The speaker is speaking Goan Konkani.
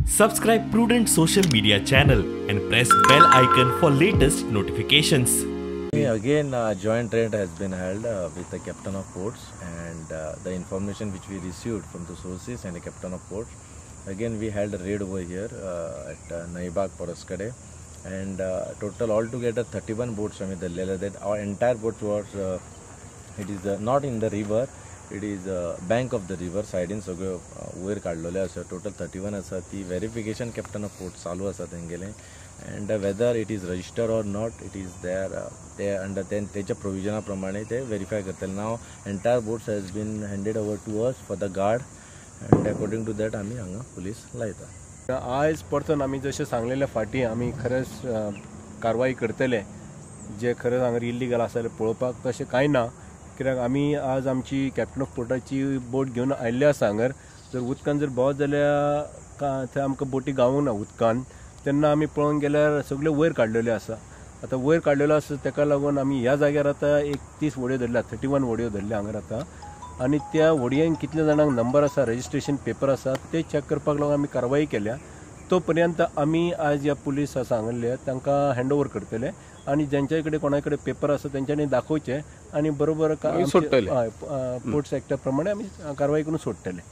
Subscribe Prudent Social Media channel and press bell icon for latest notifications. Again, a joint raid has been held with the captain of ports and the information which we received from the sources and the captain of ports. Again, we held a raid over here at Naibag Paraskade, and total altogether 31 boats आमी धरलेले. That our entire boat was it is not in the river, it is bank of the river सायडीन सगळ्यो वयर काडलेल्यो आसा. टोटल 31 आसा. ती वेरिफिकेशन कॅप्टन ऑफ पोर्ट चालू आसा तेंगेलें, and whether it is register or not, it is there ते अंडर तेच्या प्रोविजना प्रमाणे ते वेरीफाय करतले. Now entire boats has been handed over to us for the guard, and according to that आमी हांगा पुलीस लायता. आयज परतून आमी जशें सांगलेलें फाटीं, आमी खरेंच कारवाई करतले. जे खरेंच हांगा इल्लीगल आसा जाल्यार पळोवपाक तशें कांय ना, कित्याक आमी आज आमची कॅप्टन ऑफ पोर्टाची बोट घेवन आयिल्ले आसा हांगर. जर उदकान जर भोंवत जाल्यार थंय आमकां बोटी गावूंक ना उदकान, तेन्ना आमी पळोवंक गेल्यार सगळ्यो वयर काडलेल्यो आसा. आतां वयर काडलेल्यो आसा तेका लागून आमी ह्या जाग्यार आतां 31 व्हडयो धरल्या, 31 व्हडयो धरल्या हांगर आतां. आनी त्या व्हडयांक कितल्या जाणांक नंबर आसा, रजिस्ट्रेशन पेपर आसा, ते चॅक करपाक लागून आमी कारवाई केल्या. तो पर्यंत आमी आज ह्या पुलीस आसा हांगल्ले तांकां हँड ओवर करतले आनी ज्यांच्या कडेन कोणा कडेन पेपर आसा तेंच्यांनी दाखोवचे आनी बरोबर पोर्ट्स एक्टा प्रमाणे आमी कारवाई करून सोडटले.